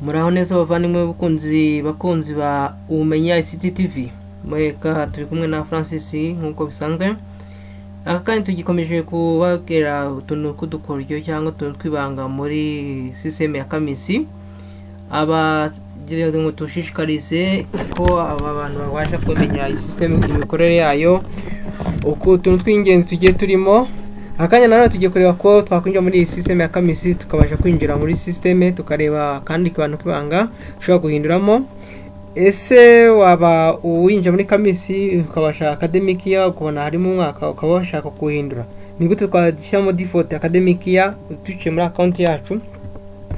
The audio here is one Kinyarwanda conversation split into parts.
Muraho neza bavandimwe, bakunzi ba Ubumenyi ICT TV. Mureka turi kumwe na Francis nk'uko bisanzwe. Aka kandi tugikomeje kubabwira utuntu tw'udukoryo cyangwa utuntu tw'ibanga muri system ya CAMIS. Abagira ngo tushishikarize ko aba bantu babasha kumenya iyi system, imikorere yayo, uko utuntu tw'ingenzi tugiye turimo. Akanya nanone tugiye kureba ko twakwinjira muri iyi system ya CAMIS, tukabasha kwinjira muri system, tukareba akandi kantu k'ibanga ushobora guhinduramo. Ese waba uwinjira muri CAMIS ukabasha academic year, ukabona harimo umwaka, ukaba washaka kuwuhindura? Ni gute twashyiramo default academic year duciye muri account yacu,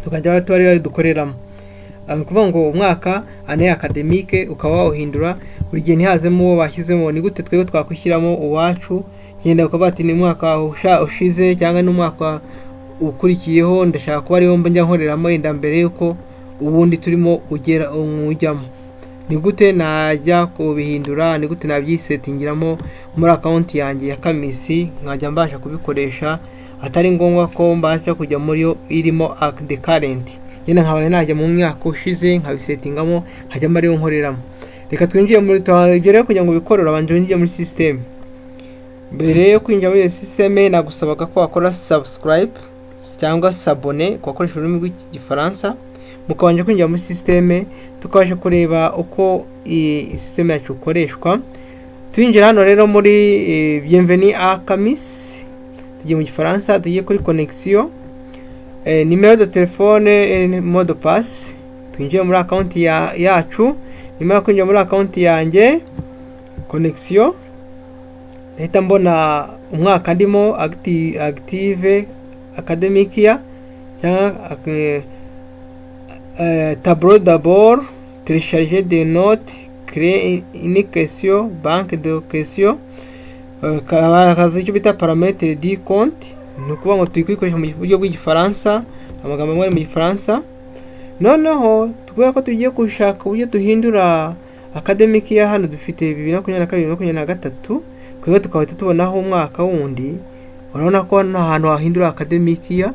tukajya tuba ariyo dukoreramo? Ni ukuvuga ngo umwaka, année académique, ukaba wawuhindura buri gihe ntihazemo uwo bashyizemo. Ni gute twebwe twakwishyiramo uwacu? Genda ukavuga ati: "Ni umwaka ushize cyangwa n'umwaka ukurikiyeho ndashaka kuba ariwo njya nkoreramo yenda mbere y'uko ubundi turimo ugera ujyamo. Ni gute najya kubihindura? Ni gute nabyisettingiramo muri account yanjye ya CAMIS, nkajya mbasha kubikoresha atari ngombwa ko mbasha kujya muri yo irimo the current nyine, nkaba najya mu mwaka ushize nkabisettingamo, nkajya ariyo nkoreramo?" Reka twinjire muri ibyo rero. Kugira ngo ubikore, urabanza winjire muri system. Mbere yo kwinjira muri iyo system, nagusabaga ko wakora subscribe cyangwa s'abonner ku bakoresha ururimi rw'Igifaransa, mukabanje kwinjira muri system, tukabasha kureba uko iyi system yacu ikoreshwa. Turinjira hano rero muri "Bienvenue à CAMIS". Tugiye mu Gifaransa, tugiye kuri connexion, numéro de téléphone, mot de passe. Twinjiye muri account yacu. Nyuma yo kwinjira muri account yanjye, connexion, ndahita mbona umwaka ndimo, active academic year cyangwa tableau de bord, télécharger des notes, créer une question, banque de questions, hakaza icyo bita paramètres du compte. Ni ukuvuga ngo turi kuyikoresha mu buryo bw'Igifaransa, amagambo amwe ari mu Gifaransa. Noneho kubera ko tugiye gushaka uburyo duhindura academic ya hano, dufite 2022, 2023, twebwe tukaba tubonaho umwaka wundi. Urabona ko nta hantu wahindura academic year,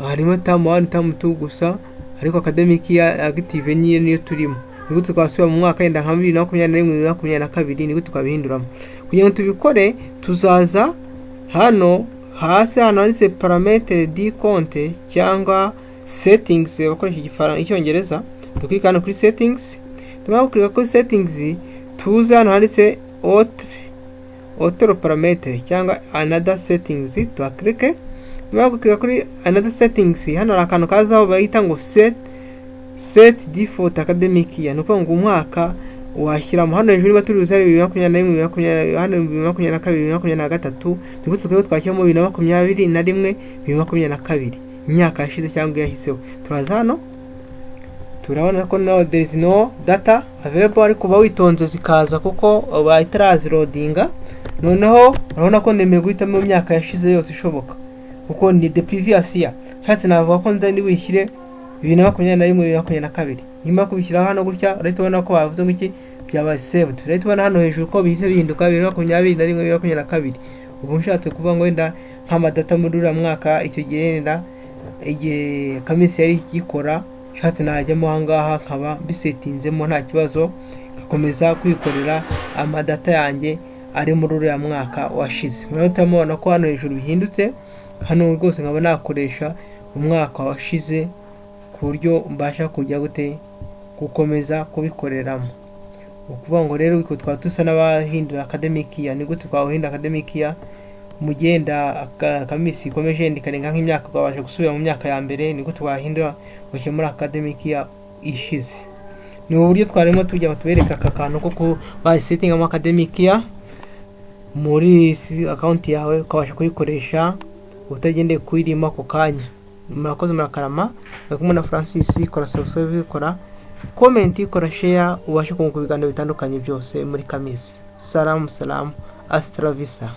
harimo term 1, term 2 gusa, ariko academic year active niyo turimo. Ni gute twasubira mu mwaka wenda nka 2021, 2022? Ni gute twabihinduramo? Kugira ngo tubikore, tuzaza hano hasi, hano handitse "paramètres du compte" cyangwa "settings" bakoresha Igifaransa, Icyongereza. Tukika hano kuri "settings". Tumara gukirika kuri "settings", tuze hano handitse "autres paramètres" cyangwa "another settings", tuhakirike. Tumara gukirika kuri "another settings", hano hari akantu kazaho bahita ngo "set default academic year". Ni ukuvuga ngo umwaka washyiramo hano hejuru, niba turi buze 2021, 2020, hano 2022, 2023, ni gute twebwe twashyiramo 2021, 2022, imyaka yashize cyangwa yashyizeho? Turaza hano, turabona ko no, there is no data available, ariko uba witonze zikaza kuko itaraziloadinga. Noneho urabona ko nemeye guhitamo imyaka yashize yose ishoboka, kuko ni the previous year. Nshatse navuga ko nza wishyire 2021, 2022. Nyuma yo kubishyiraho hano gutya, urahita ubona ko bavuze ngo iki? Byabaye saved. Urahita ubona hano hejuru ko bihise bihinduka 2021, 2022. Ubu nshatse kuvuga ngo wenda nk'amadata muri uriya mwaka, icyo gihe wenda igihe CAMIS yari igikora, nshatse najyamo ahangaha nkaba mbisettinzemo nta kibazo, ngakomeza kwikorera amadata yanjye ari muri uriya mwaka washize. Murahita mubona ko hano hejuru bihindutse. Hano rwose nkaba nakoresha umwaka washize ku buryo mbasha kujya gute gukomeza kubikoreramo. Ni ukuvuga ngo rero twaba dusa n'abahindura academic year. Ni gute twawuhindura academic year mu gihe CAMIS ikomeje yenda ikarenga nk'imyaka, ukabasha gusubira mu myaka ya mbere? Ni gute wahindura ugashyira muri academic year ishize? Ni uburyo twarimo tujya ngo tubereke aka kantu ko kuba settingamo academic year muri account yawe, ukabasha kuyikoresha utagendeye kuyirimo ako kanya. Murakoze, murakarama. Muri kumwe na Francis. Kora subscribe, kora comment, kora share, ubashe kunguka ibiganiro bitandukanye byose muri CAMIS. Salamu salamu, hasta la vista.